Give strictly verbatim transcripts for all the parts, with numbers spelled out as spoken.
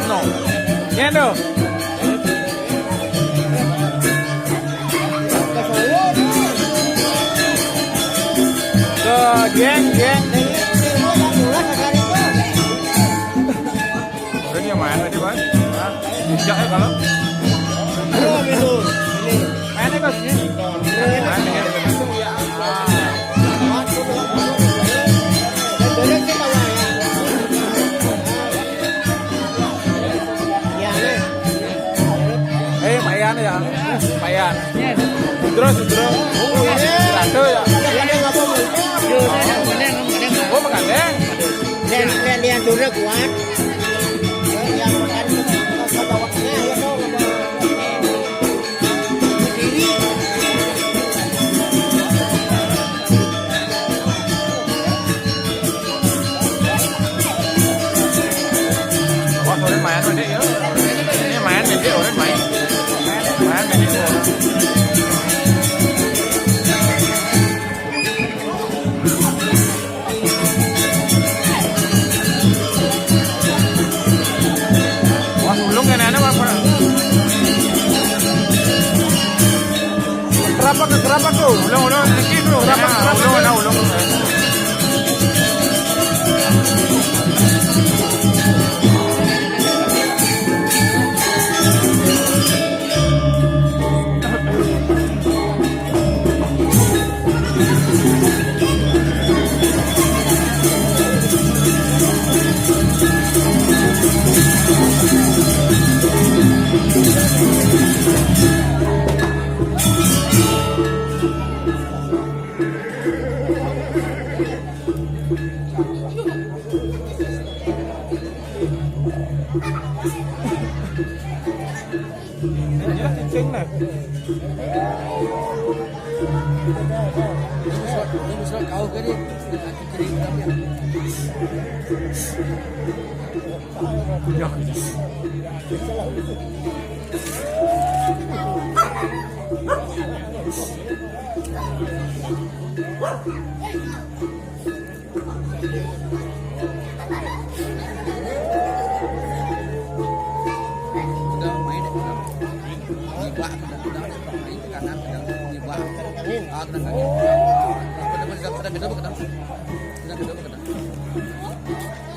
No. Yen to. Tuh, geng, geng. Orang yang main tadi, Bang? Hah? Bijak ya kalau. Main ya, Bos, ya? Main ya. Eh, Payan ya. Payan. Terus, terus. Satu ya. Oh, menggandeng. Dan, dan dia dulu kuat. Yang makan, bawahnya, ya, tuh, berdiri. Wah, orang main, Dek, ya. Ini main, Dek, orang main. Main, Dek, orang. Wah, ulung kene ana apa? Kenapa ke, kenapa tuh? Ulung, ulung, iki tuh, kenapa, kenapa? Ulung, ana ulung. Ini cicing nah. Ini bisa, ini bisa kau ke dia. Ya. Udah main deh, udah. Gibah, udah, udah, udah, main ke kanan, udah, gibah. Ah, kena kaki. Udah, udah, udah, udah, udah, udah. Udah, udah, udah.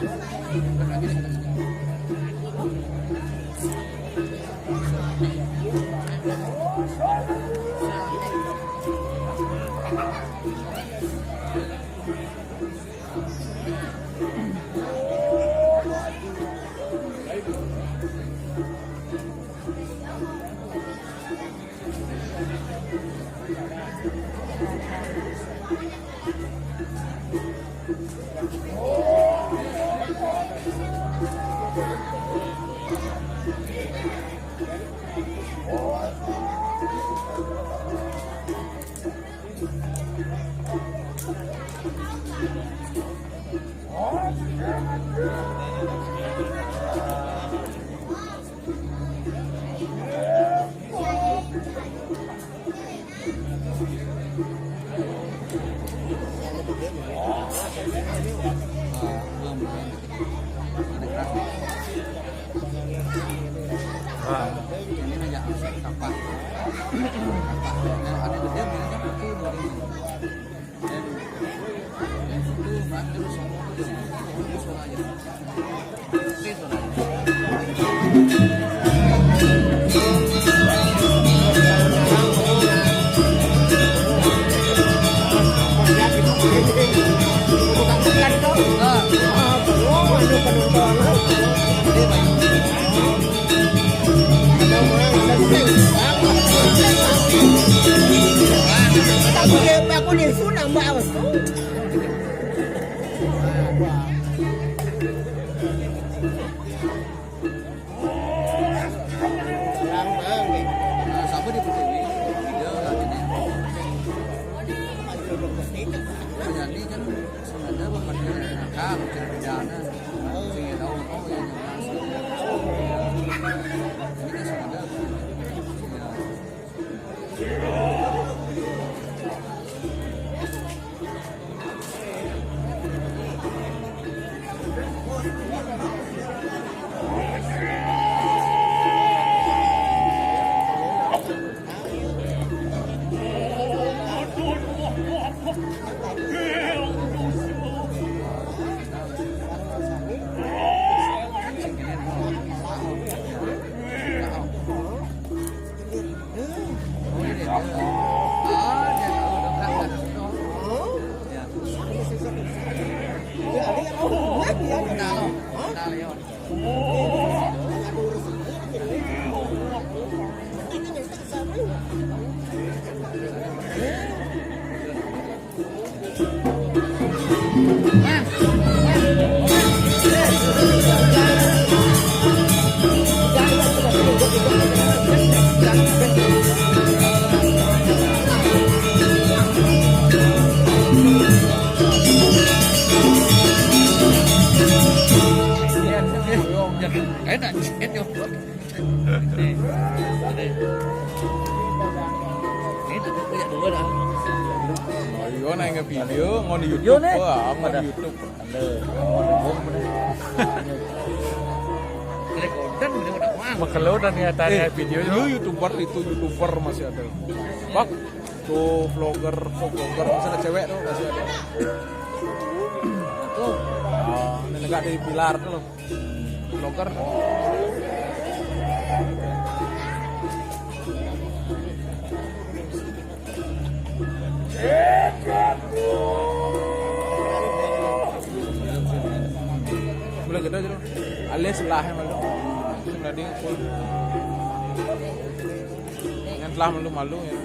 Udah, kaki deh, udah, udah. Aku ni sunang ba awas tu. Nah, sama di Pertiwi. Dia lagi ni. Penyanyi kan sengaja apa, pakai nakal, pakai pidana. Sing tahu, oh, ya, ya, ya. Ini kan sengaja. Ya. Enak, enak. Ini tapi punya dua dah. Oh, iya, nang video, ngon di YouTube. Iya, nih. Wah, ngon di YouTube. Ada. Rekodan udah, udah, wah. Makalo udah niatan. Eh, ya, video, iya, YouTuber itu, YouTuber masih ada. Bak, tuh vlogger, kok vlogger, misalnya cewek tuh masih ada. Tuh. Ah, ini negak di pilar tuh loh. Vlogger. Mulai gede aja loh. Alias lah yang malu. Yang tadi full. Yang telah malu-malu ya.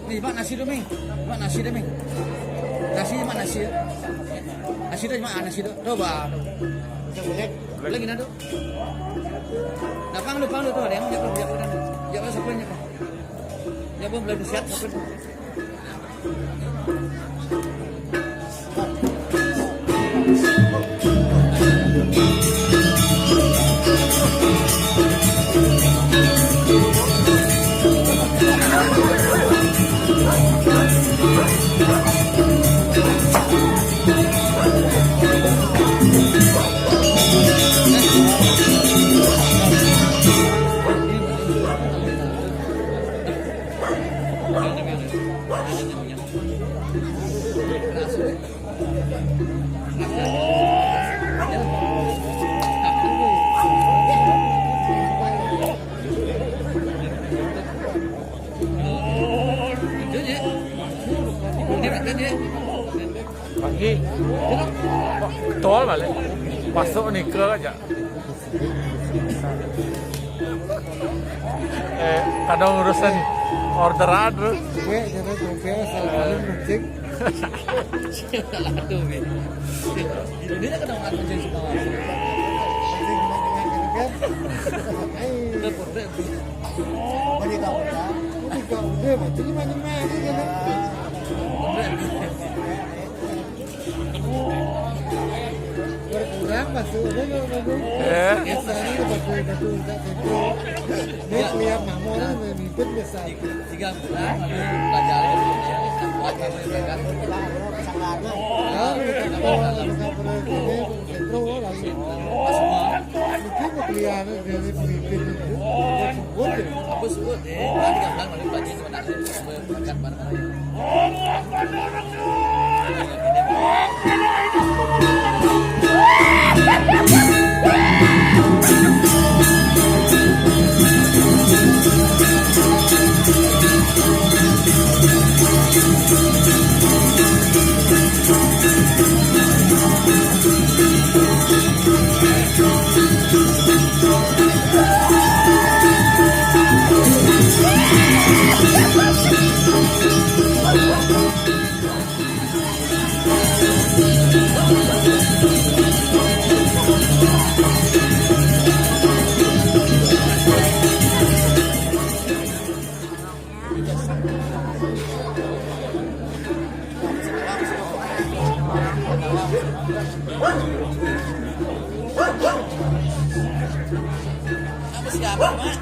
Nih, Mak, nasi tu, Ming. Mak, nasi dah, Ming. Nasi, Mak, nasi. Nasi dah, Mak, nasi dah. Coba. Lagi nado. Nah, pang lu, pang lu tuh, ada yang jawab, jawab, jawab, siapa yang jawab? Jawab, belum siap, siapa? Pagi. Tol balik. Masuk nih ke aja. Eh, kadang urusan order terus. Gue jadi gue asal paling penting. Aduh, Bin. Ini kan orang penting semua. Penting banget kan. Udah, udah. Udah, udah, udah, udah, udah. Berkurang masuk udah kalau bagus. Ya. Biasanya udah batu batu udah itu. Ini kelihatan nama orang udah ribet biasa. Tiga bulan lalu belajar ya. Buat kamu yang gagal. Kalau kita kalau kita pernah ini sentro lagi. Semua. Mungkin mau kelihatan dari pemimpin itu. Buat semua. Aku sebut ya. Tiga bulan lalu belajar. Apa siapa, Mak?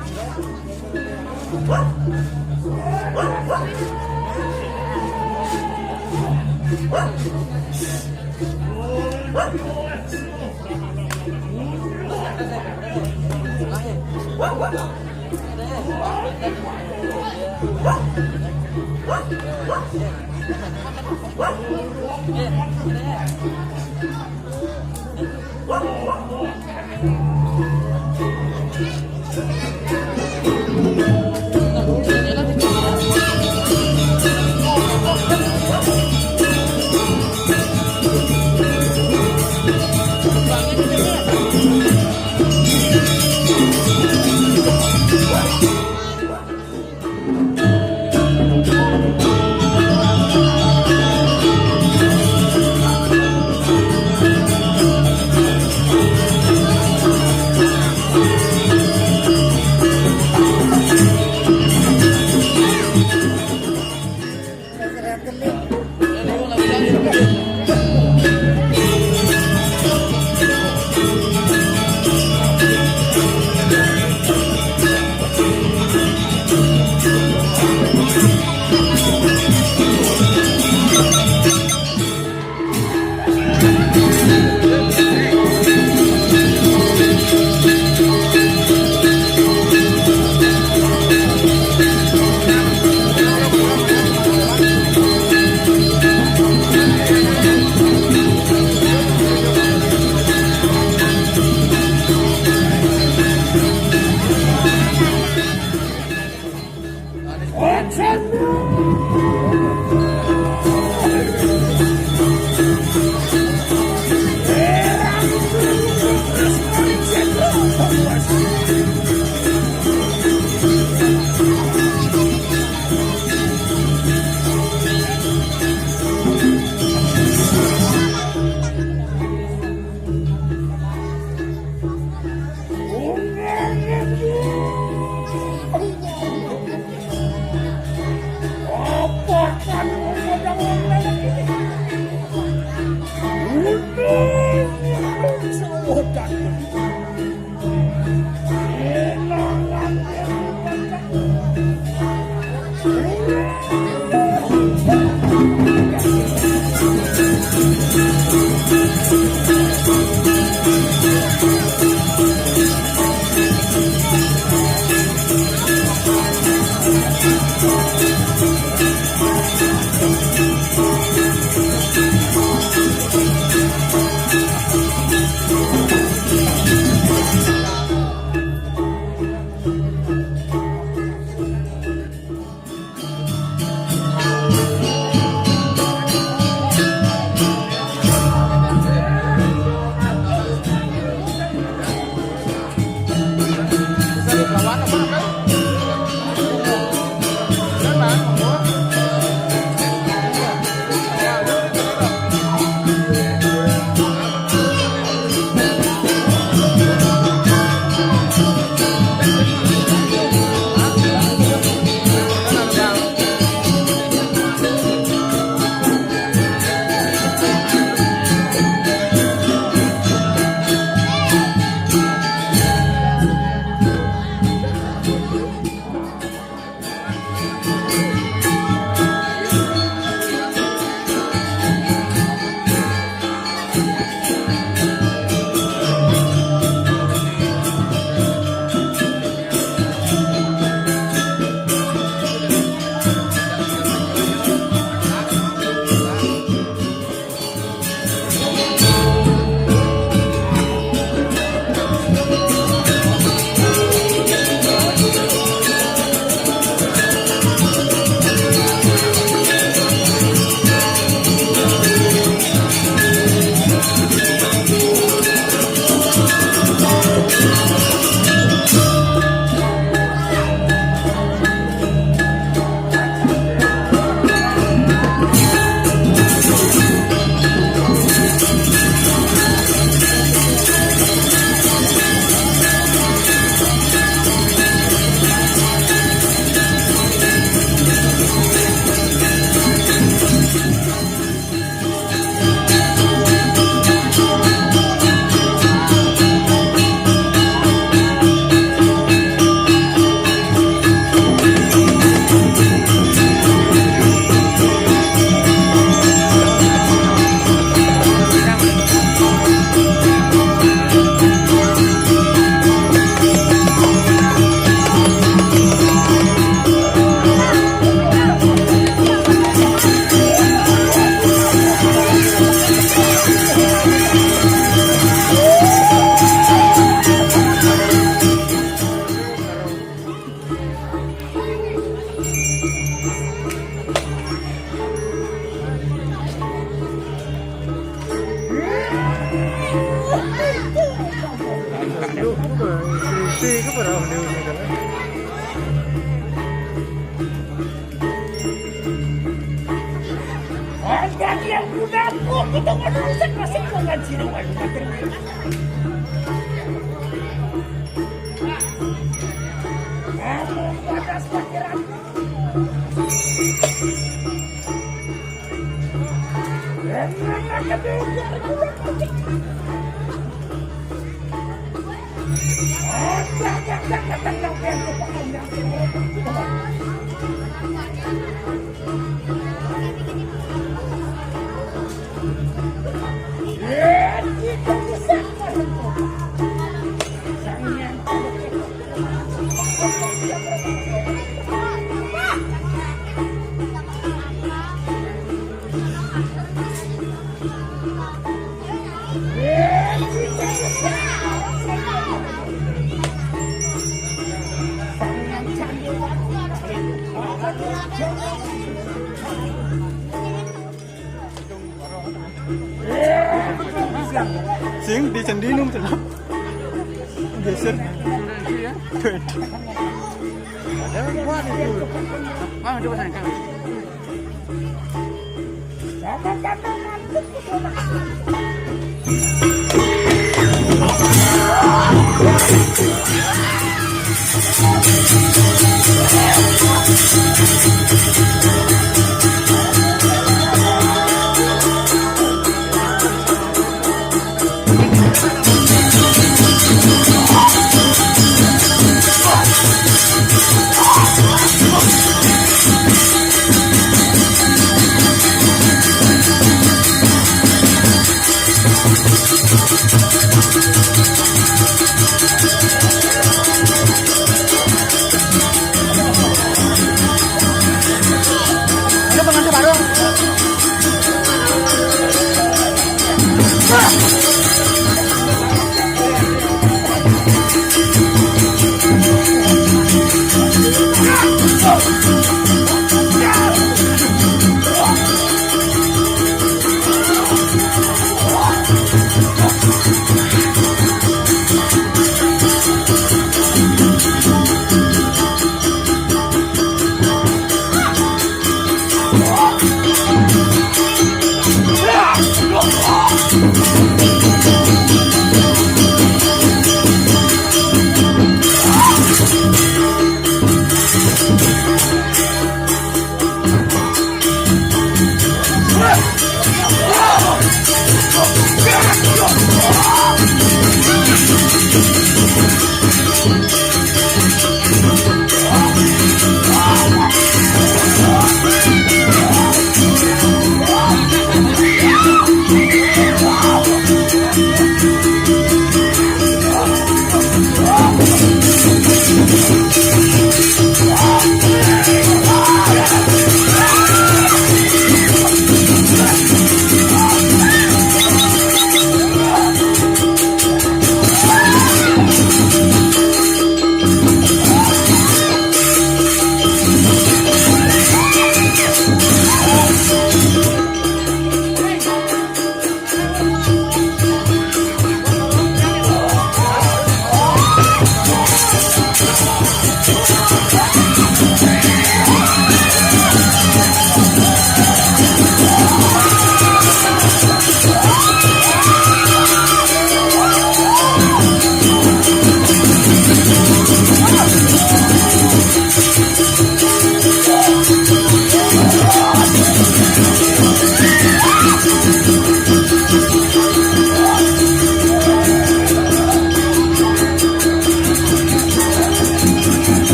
Sing di sendi nung celap. Geser. Ah, coba sana, Kang.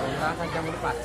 Pembahasan jam empat.